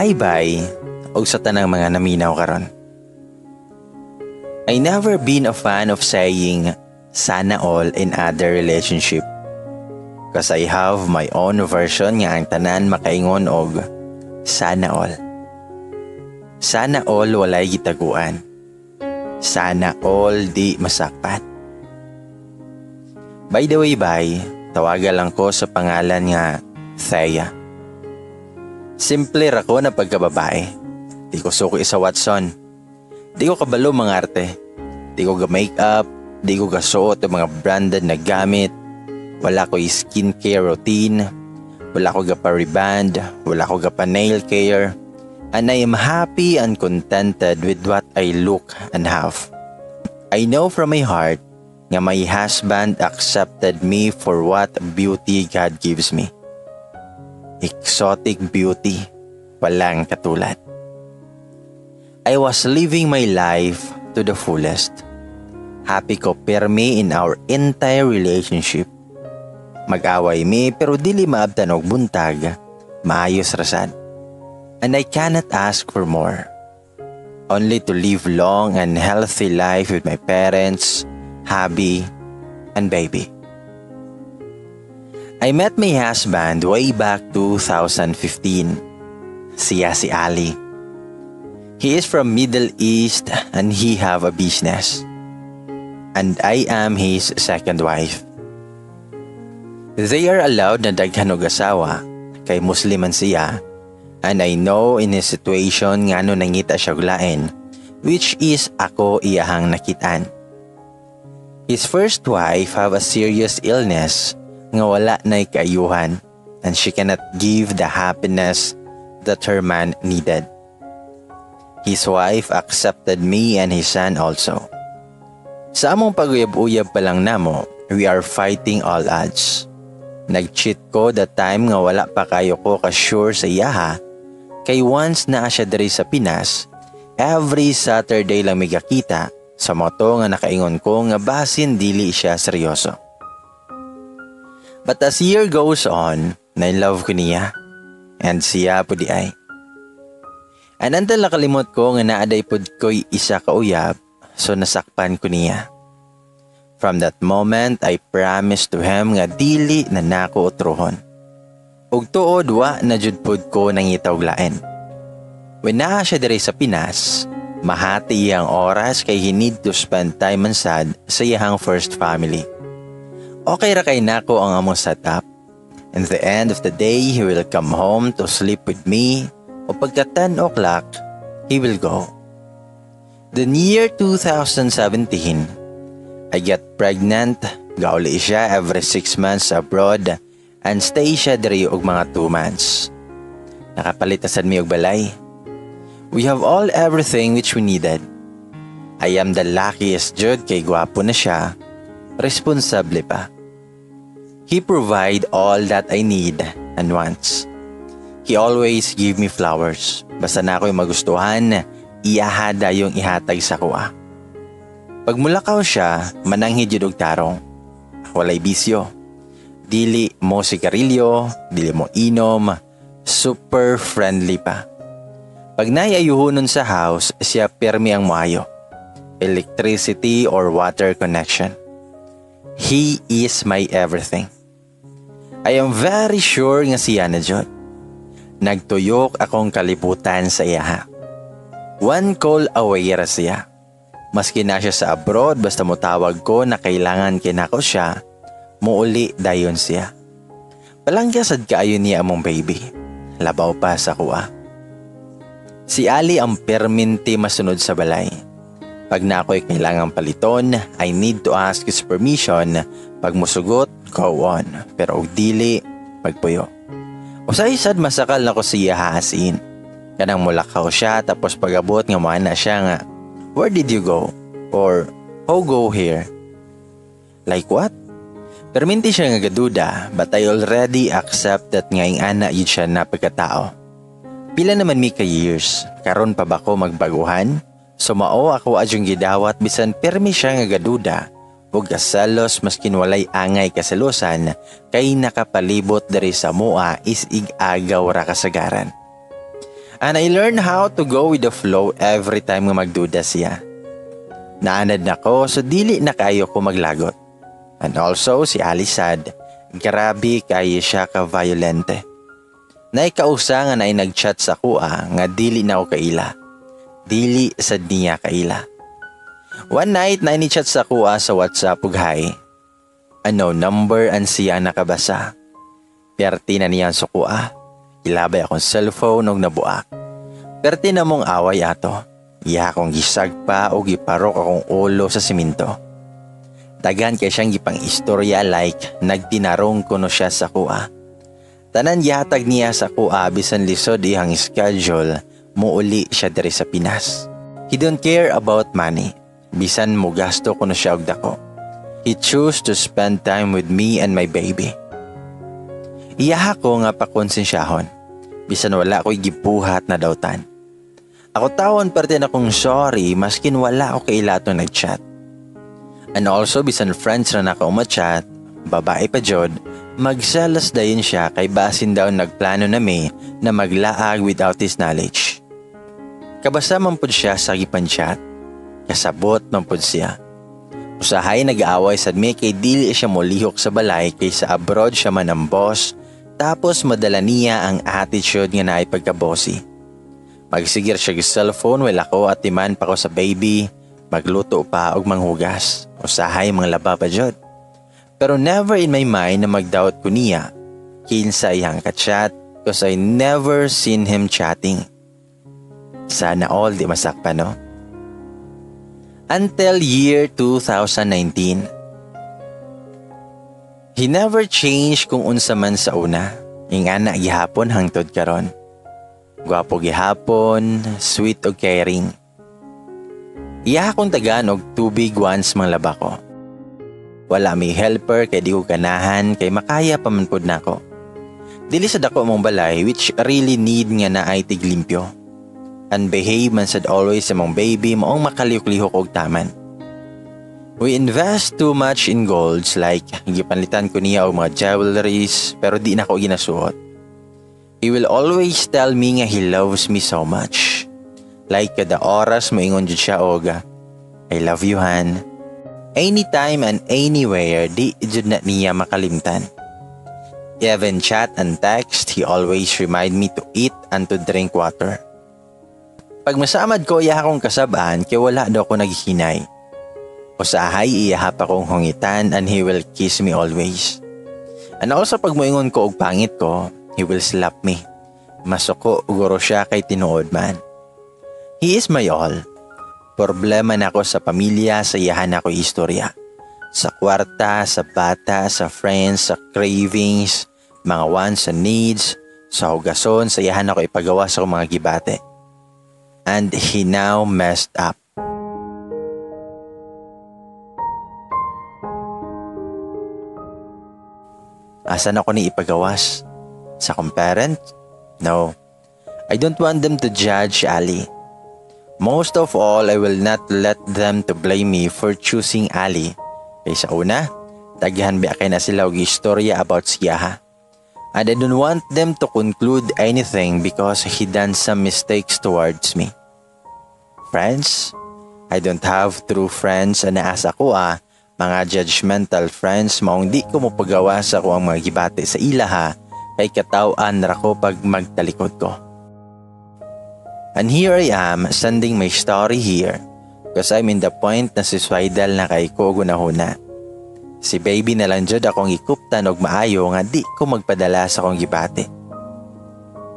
Hi, bai, og sa tanang mga naminaw karon. I never been a fan of saying "sana all" in other relationship. 'Cause I have my own version nga ang tanan makaingon og "sana all." Sana all walay gitaguan. Sana all di masakpan. By the way, bai, tawagan lang ko sa pangalan nga Thea. Simple ra ko na pagkababae. Di ko suko sa Watson. Di ko kabalo mangarte. Di ko ga makeup, di ko gasuot og mga branded na gamit. Wala ko skincare routine, wala ko gapa-reband, wala ko gapa-nail care. And I am happy and contented with what I look and have. I know from my heart nga my husband accepted me for what beauty God gives me. Exotic beauty, walang katulad. I was living my life to the fullest. Happy ko permi in our entire relationship. Mag-away mi pero dili maabtan og buntag, maayos ra sad. And I cannot ask for more. Only to live long and healthy life with my parents, hubby, and baby. I met my husband way back 2015. Siya si Ali. He is from Middle East and he have a business. And I am his second wife. They are allowed na daghan og asawa kay Muslim man siya, and I know in his situation ngano nangita siya og lain, which is ako iyahang nakitaan. His first wife have a serious illness nga wala na'y kaayuhan and she cannot give the happiness that her man needed. His wife accepted me and his son also. Sa among paguyab-uyab pa lang namo, we are fighting all odds. Nag-cheat ko that time nga wala pa kayo ko ka-sure sa iyaha kay once naa siya diri sa Pinas, every Saturday lang mi gakita sa mao to nga nakaingon ko nga basin dili siya seryoso. But as year goes on, na-in love ko niya and siya pud diay. And until nakalimot ko nga naa diay pud ko'y isa ka uyab, so nasakpan ko niya. From that moment, I promised to him nga dili na nako otruhon. Ug tuod, wa na jud pud ko nangita og lain. When naa siya diri sa Pinas, mahati iyang oras kay he need to spend time man sad sa iyang first family. Okay ra kay nako ang among setup. In the end of the day, he will come home to sleep with me o pagka 10 o'clock, he will go. The year 2017, I get pregnant, gauli siya every 6 months abroad and stay siya diri og mga 2 months. Nakapalit na sad mi og balay. We have all everything which we needed. I am the luckiest jud kay gwapo na siya, responsable pa. He provide all that I need and wants. He always give me flowers. Basta naa ko'y magustuhan, iyaha dayong ihatag sa akoa. Pag mulakaw siya, mananghid jud og tarong. Walay bisyo. Dili mo sigarilyo, dili mo inom, super friendly pa. Pag naay ayuhonon sa house, siya permi ang moayo. Electricity or water connection. He is my everything. I am very sure nga siya na jud. Nagtuyok akong kalibutan sa iyaha. One call away ra siya. Maski na siya sa abroad, basta mo tawag ko na kailangan kinako siya, muuli dayon siya. Palangga sad kaayo niya among baby. Labaw pa sa akoa. Si Ali ang perminti masunod sa balay. Pag naa ko'y kailangang paliton, I need to ask his permission. Pag musugot, go on. Pero og dili, pagpuyo. Usahay sad masakal nako siya haasin. Kanang mulakaw siya tapos pag-abot nga moana siya nga, "Where did you go?" Or, "How go here?" Like what? Perminti siya nga gaduda, but I already accept that nga ing-ana jud siya na pagkatao. Pila naman mi ka years, karon pa ba ko magbaguhan? So mao ako adyong gidawat bisan permi siya nga gaduda ug gaselos, maskin walay angay kaselosan kay nakapalibot diri sa amoa is ig-agaw ra kasagaran. And I learned how to go with the flow every time nga magduda siya. Naanad na ko, so dili na kayo ko maglagot. And also si Ali sad, grabe kayo siya ka violente. Naikausa nga naay nag-chat sa kuha nga dili na ako kaila. Dili sad niya kaila. One night na ini-chat sa kuha sa WhatsApp ug hi. Ano number an siya nakabasa. Perti na niya sa kuha. Ilabay akong cellphone og nabuak. Perti na mong away ato. Iya akong gisagpa og giparok akong ulo sa simento. Daghan kay siyang gipang istorya like nagtinarong kuno siya sa kuha. Tanan gihatag niya sa kuha bisan lisod iyang schedule, muuli siya diri sa Pinas. He don't care about money. Bisan mo gasto kuno siya og dako. He choose to spend time with me and my baby. Iyaha ko nga pakonsensyahon. Bisan wala ko'y gibuhat na dautan. Ako tawon parte na kong sorry maskin wala ako kaila atong nag-chat. And also bisan friends na naka umachat, babae pa jod, magselos dayon siya kay basin daw nagplano na mi na maglaag without his knowledge. Kabasa man pud siya sa gipan-chat. Kasabot man pud siya. Usahay nag-aaway sad mi kay dili siya molihok sa balay kay sa abroad siya man ang boss, tapos madala niya ang attitude nga naay pagka-bossy. Magsigir siya og cellphone while ako atiman pa ko sa baby, magluto pa og manghugas. Usahay mga laba pa jud. Pero never in my mind na mag-doubt ko niya kinsa iyang ka-chat 'cause I never seen him chatting. Sana all di masakpan, no? Until year 2019. He never changed kung unsa man sa una. Ingana gihapon hangtod karon. Gwapo gihapon, sweet og caring. Iya akong tagaan og tubig once manglaba ko. Wala may helper kay di ko ganahan kay makaya pa man pud nako. Dili sa dako mong balay which really need nga naay tiglimpyo. And behave man sad always sa mong baby maong makalihok-lihok og taman. We invest too much in golds, like gipanlitan ko niya og mga jewelries pero di na ko ginasuot. He will always tell me nga he loves me so much. Like kada oras moingon jud siya og "I love you, Han." Anytime and anywhere, di jud na niya makalimtan. Even chat and text, he always remind me to eat and to drink water. Pag masamad ko, iya akong kasabaan kay wala daw ko naghinay. Usahay iya pa kong hungitan and he will kiss me always. And also pag moingon ko og pangit ko, he will slap me. Masuko guro siya kay tinuod man. He is my all. Problema na ako sa pamilya, sa iyahan ako istorya. Sa kwarta, sa bata, sa friends, sa cravings, mga wants and needs, sa hugason, sa iyahan ako ipagawa sa akong mga gibate. And he now messed up. Asan ako ni ipagawas? Sa akong parent? No. I don't want them to judge Ali. Most of all, I will not let them to blame me for choosing Ali. Kay sa una, daghan ba kay na sila og istorya about siya ha. And I don't want them to conclude anything because he done some mistakes towards me. Friends? I don't have true friends na naasa ko mga judgmental friends maong di ko mopagawa sa ko ang mga gibati sa ilaha kay kataw-an ra ko pag magtalikod ko. And here I am sending my story here because I'm in the point na suicidal na kay ko gunahuna. Si baby na lang jud akong ikuptan og maayo nga di ko magpadala sa akong gibati.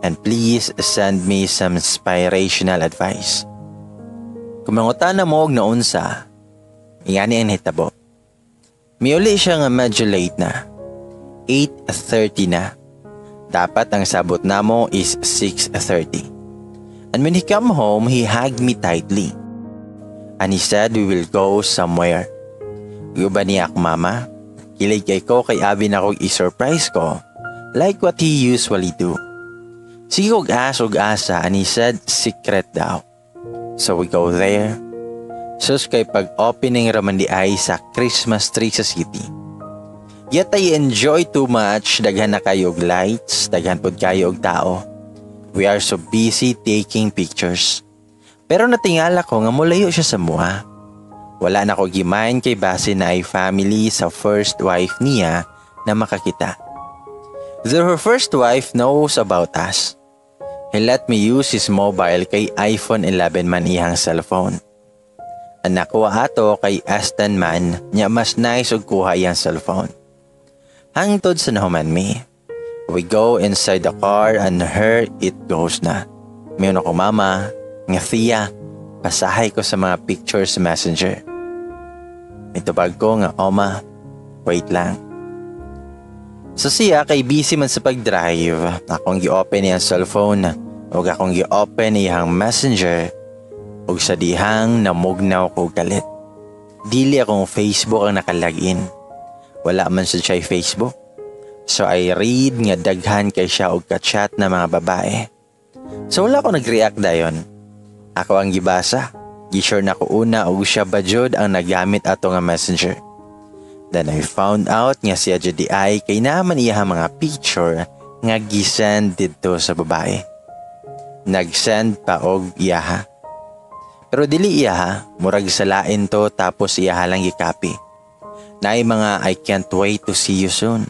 And please send me some inspirational advice. Kung mangutana mo og naunsa, ingani ang nahitabo. Miuli siya nga medyo late na. 8:30 na. Dapat ang sabot namo is 6:30. And when he come home, he hugged me tightly. And he said we will go somewhere. Guba niya ako mama. Kilig kay ko kay abi na kog i-surprise ko. Like what he usually do. Sige og as og asa and he said secret daw. So we go there. Sus kay pag-opening raman di ay sa Christmas tree sa city. Yet I enjoy too much. Daghan na kayo og lights, daghan pod kayo og tao. We are so busy taking pictures. Pero natingala ko nga mulayo siya sa amoa. Wala na ko gi-mind kay base naay family sa first wife niya na makakita. Though her first wife knows about us. He let me use his mobile kay iPhone 11 man iyang cellphone. Ang nakuha ato kay Aston man nya mas nice og kuha iyang cellphone. Hangtod sa nahuman mi. We go inside the car and here it goes na. Miingon akong mama nga, "Thea, pasahay ko sa mga pictures sa Messenger." Mitubag ko nga, "Oma, wait lang." So siya kay busy man sa pag-drive, akong gi-open iyang cellphone ug akong gi-open iyang Messenger ug sa dihang namugnaw ko galit. Dili akong Facebook ang naka-login. Wala man sa siya Facebook. So I read nga daghan kay siya og ka-chat na mga babae. So wala ko nag-react dayon. Ako ang gibasa. Gi-sure na ko una og siya ba jud ang nagamit ato nga Messenger. Then I found out nga siya jud ay kay naman iya mga picture nga gisend didto sa babae. Nag-send pa og iyaha. Pero dili iyaha, murag sa lain to tapos iyaha lang gi-copy. Naay mga "I can't wait to see you soon."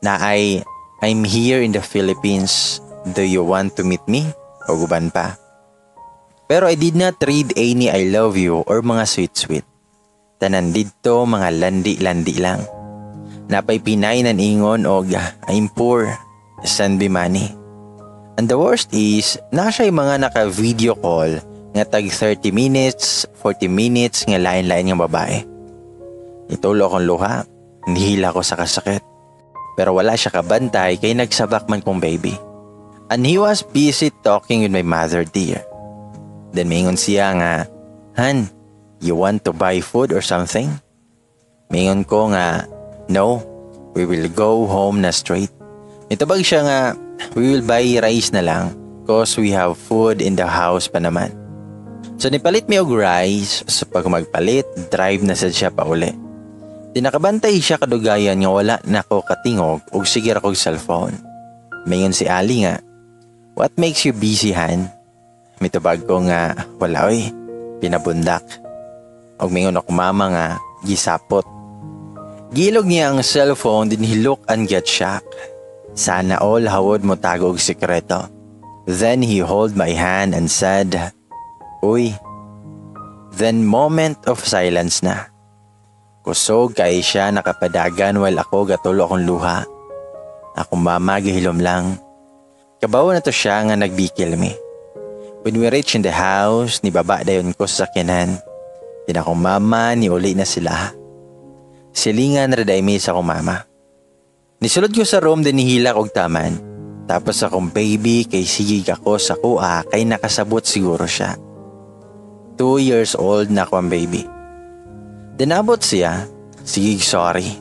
Naay "I'm here in the Philippines. Do you want to meet me?" O guban pa. Pero I did not read any "I love you" or mga sweet-sweet. Tanan didto mga landi-landi lang. Napay Pinay nan ingon og "I'm poor, send me money." And the worst is, na siya'y mga naka-video call nga tag 30 minutes, 40 minutes nga lain-lain nga babae. Nitulo akong luha, nihila ko sa kasakit. Pero wala siya kabantay kay nagsabak man kong baby. And he was busy talking with my mother dear. Then mingon siya nga, "Han, you want to buy food or something?" Mingon ko nga, "No, we will go home na straight." Mitubag siya nga, "We will buy rice na lang 'cause we have food in the house pa naman." So nipalit mi og rice, so pag magpalit, drive na sad siya pauli. Di nakabantay siya kadugayan nga wala na ko katingog og sige ra kog cellphone. Mingon si Ali nga, "What makes you busy, Han?" Mitubag ko nga, "Wala oy, pinabundak." Og mingon ako mama nga, "Gisapot." Gilog niya ang cellphone, then he look and get shocked. Sana all hawod mo tago og sikreto. Then he hold my hand and said, "Uy." Then moment of silence na. Kusog kay siya nakapadagan while ako gatulo akong luha. Akong mama gihilom lang. Kabaw na to siya nga nagbikil mi. When we reach in the house, nibaba dayon ko sa sakyanan. Din akong mama, ni uli na sila. Silingan ra mi sa akong mama. Nisulod ko sa room din nihilak og taman. Tapos akong baby kay sige ako sa kuha kay nakasabot siguro siya. 2 years old na ako ang baby. Dinabot siya, sige sorry.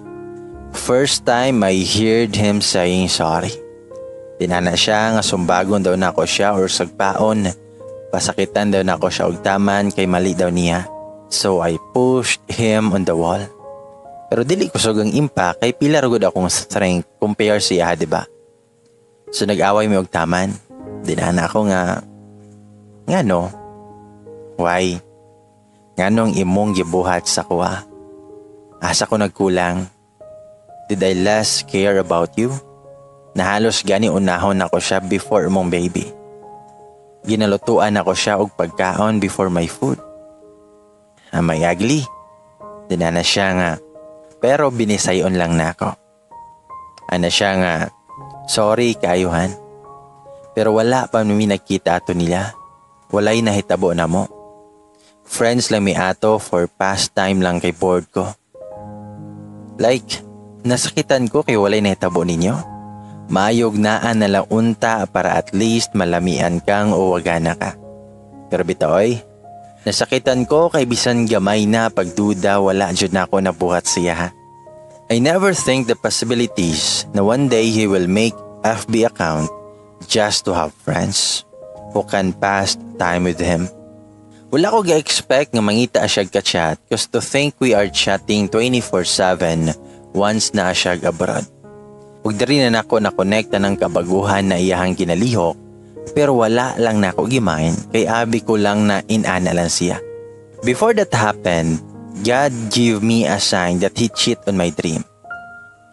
First time I heard him saying sorry. Dinana siya nga sumbagon daw nako siya or sagpaon. Pasakitan daw nako siya og taman kay mali daw niya. So I pushed him on the wall. Pero dili kusog ang impact kay pila ra gud akong strength compare siya, di ba? So nag-away mi og taman. Dinana ako nga, "Ngano? Why? Nganong imong gibuhat sa kuha? Asa ko nagkulang? Did I less care about you? Nahalos gani unahon ako siya before mong baby. Ginalutuan ako siya og pagkaon before my food. Am I ugly?" Dinana siya nga, "Pero binisayon lang na ako." Ana siya nga, "Sorry kaayo, Han. Pero wala pa mi nagkita ato nila. Walay nahitabo na mo. Friends lang mi ato for past time lang kay bored ko. Like, nasakitan ko kay walay nahitabo ninyo. Mayog naa na lang unta para at least malamian kang uwagana ka. Pero bitaoy, nasakitan ko kay bisan gamay na pagduda wala jud na ako nabuhat siya ha. I never think the possibilities na one day he will make FB account just to have friends who can pass time with him. Wala ko ga-expect nga mangita siya ka-chat 'cause to think we are chatting 24/7 once na siya abroad. Ug diri na nako na-connect ng kabaguhan na iyahang ginalihok Pero wala lang nako gi-mind kay abi ko lang na inana lang siya. Before that happened, God give me a sign that he cheat on my dream.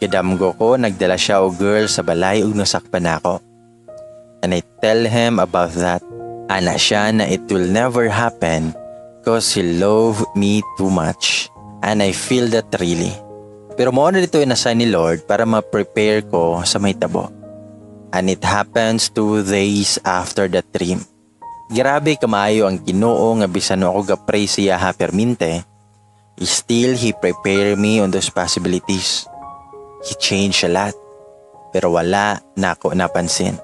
Kadamgo ko, nagdala siya og girl sa balay ug nasakpan nako. And I tell him about that. Ana siya na it will never happen 'cause he love me too much. And I feel that really. Pero mao na dito yung sign ni Lord para ma-prepare ko sa mahitabo. And it happens 2 days after that dream. Grabe kamayo ang Ginoo nga bisan ako ga-pray siya ha perminte, still He prepare me on those possibilities. He changed a lot. Pero wala na ako napansin.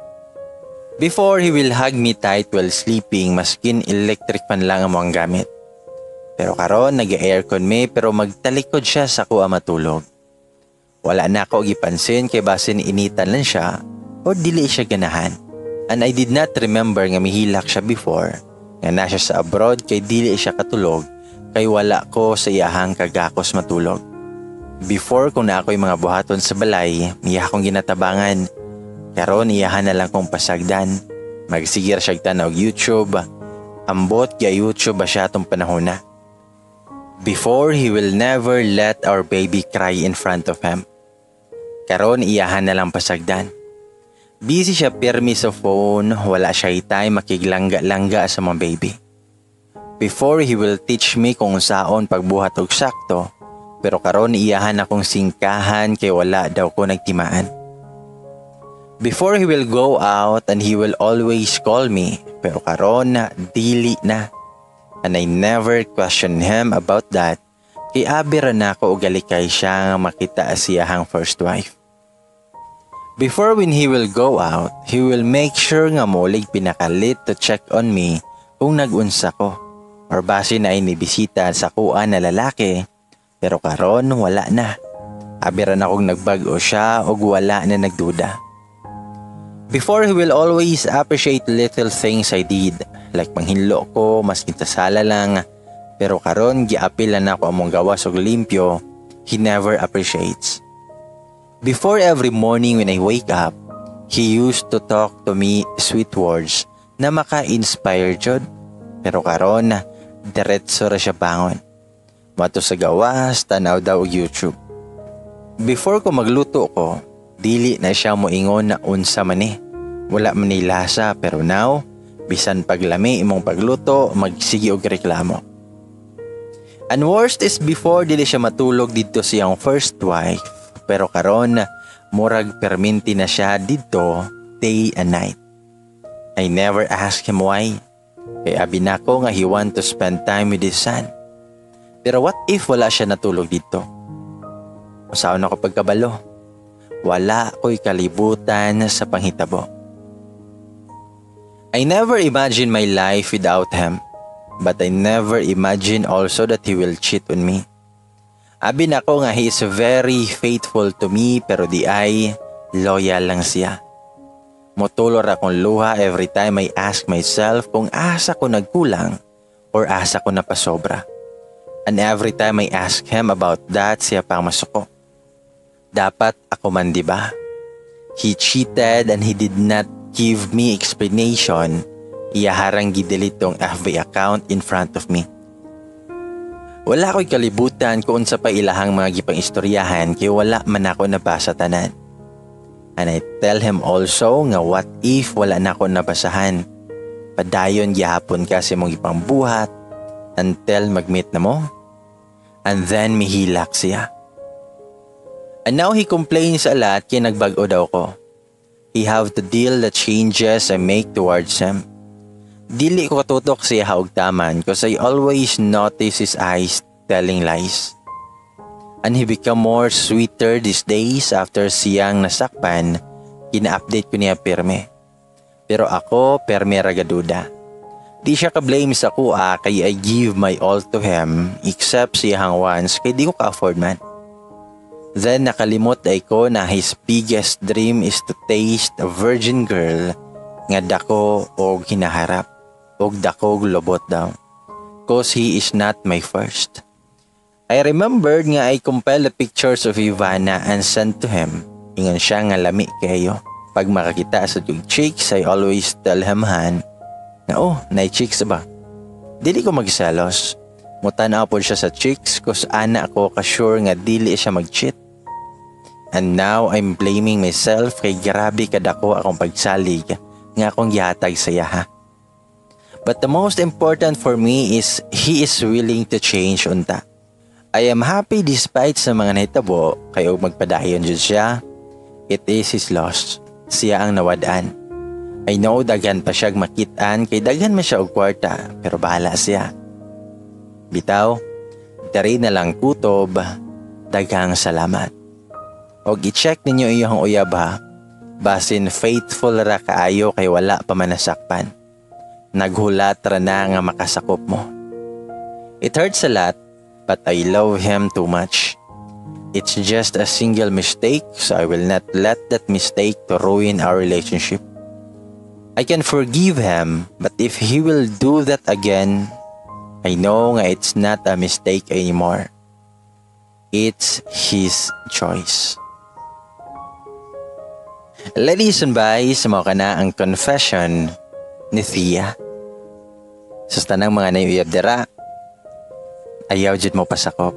Before, he will hug me tight while sleeping maskin electric fan lang ang gamit. Pero karon nag-aircon me pero magtalikod siya sa kuha matulog. Wala na ako gipansin kay basin initan lang siya o dili siya ganahan. And I did not remember nga mihilak siya before nga na siya sa abroad kay dili siya katulog kay wala ko sa iyahang kagakos matulog. Before, kung naa ako'y mga buhaton sa balay, iya akong ginatabangan. Karon iyahan na lang kong pasagdan. Magsigir siya tanaw YouTube. Ambot kaya YouTube ba siya atong panahon na. Before, he will never let our baby cry in front of him. Karon iyahan na lang pasagdan. Busy siya pirmi sa phone, wala siya time makiglangga-langga sa mga baby. Before, he will teach me kung saon pagbuhat og sakto, pero karon iyahan akong singkahan kay wala daw ko nagtimaan. Before, he will go out and he will always call me, pero karon dili na. And I never question him about that kay abi ra nako og galikay siya nga makita siyahang first wife. Before, when he will go out, he will make sure nga molig pinaka-late to check on me kung nagunsa ko or base na inibisita sa kuan na lalaki, pero karon wala na. Abi ra na kong nagbag-o siya og wala na nagduda. Before, he will always appreciate little things I did, like manghinlo ko maskin sa sala lang, pero karon giapil na nako among gawas og limpyo, he never appreciates. Before, every morning when I wake up, he used to talk to me sweet words na maka-inspire jud. Pero karon, diretso ra siya bangon. Mato sa gawas, tanaw daw og YouTube. Before ko magluto ko, dili na siya moingon na unsa man ni. Wala man ni lasa, pero now, bisan paglami imong pagluto, magsige og reklamo. And worst is before, dili siya matulog didto siyang first wife, pero karon murag perminti na siya didto day and night. I never ask him why. Kay abi nako nga he want to spend time with his son. Pero what if wala siya natulog didto? Unsaon ako pagkabalo? Wala ko'y kalibutan sa panghitabo. I never imagine my life without him. But I never imagine also that he will cheat on me. Abi nako nga he is very faithful to me, pero diay loyal lang siya. Motulor akong luha every time I ask myself kung asa ko nagkulang or asa ko napasobra. And every time I ask him about that, siya pang masuko. Dapat ako man, di ba? He cheated and he did not give me explanation. Iyaharang gi-delete tong FB account in front of me. Wala ko'y kalibutan kung unsa pa ilahang mga gipang istoryahan kay wala man ako nabasa tanan. And I tell him also nga what if wala na ako nabasahan? Padayon gihapon ka sa imong gipangbuhat until mag-meet na mo? And then mihilak siya. And now he complains a lot kay nagbag-o daw ko. He have to deal the changes I make towards him. Dili ko katutok siya og taman 'cause I always notice his eyes telling lies. And he become more sweeter these days after siyang nasakpan, kina-update ko niya pirme. Pero ako, perme ra gaduda. Di siya ka-blame sa kuha kay I give my all to him except siyang once kay di ko ka-afford man. Then nakalimot ay ko na his biggest dream is to taste a virgin girl nga dako og hinaharap og dako lobot daw. 'Cause he is not my first. I remembered nga I compiled the pictures of Ivana and sent to him. Ingon siya nga lami kayo. Pag makakita sa kog chicks, I always tell him han nga, "Oh, nay chicks ba?" Dili ko magselos. Mutanaw pod siya sa chicks 'cause ana ko ka-sure nga dili siya mag-cheat. And now I'm blaming myself kay grabe kadako akong pagsalig nga akong gihatag sa iyaha. But the most important for me is he is willing to change unta. I am happy despite sa mga nahitabo kay og magpadayon jud siya. It is his loss. Siya ang nawad-an. I know daghan pa siya makit-an kay daghan man siya og kwarta, pero bahala siya. Bitaw, diri na lang, kutob, daghang salamat. Og i-check ninyo iyong uyab ha. Basin faithful ra kaayo kay wala pa man nasakpan. Naghulat ra na nga makasakop mo. It hurts a lot, but I love him too much. It's just a single mistake, so I will not let that mistake to ruin our relationship. I can forgive him, but if he will do that again, I know nga it's not a mistake anymore. It's his choice. Ladies and boys, mao kana ang confession ni Thea. Sa tanang mga nayuyab dira, ayaw jud mo pasakop.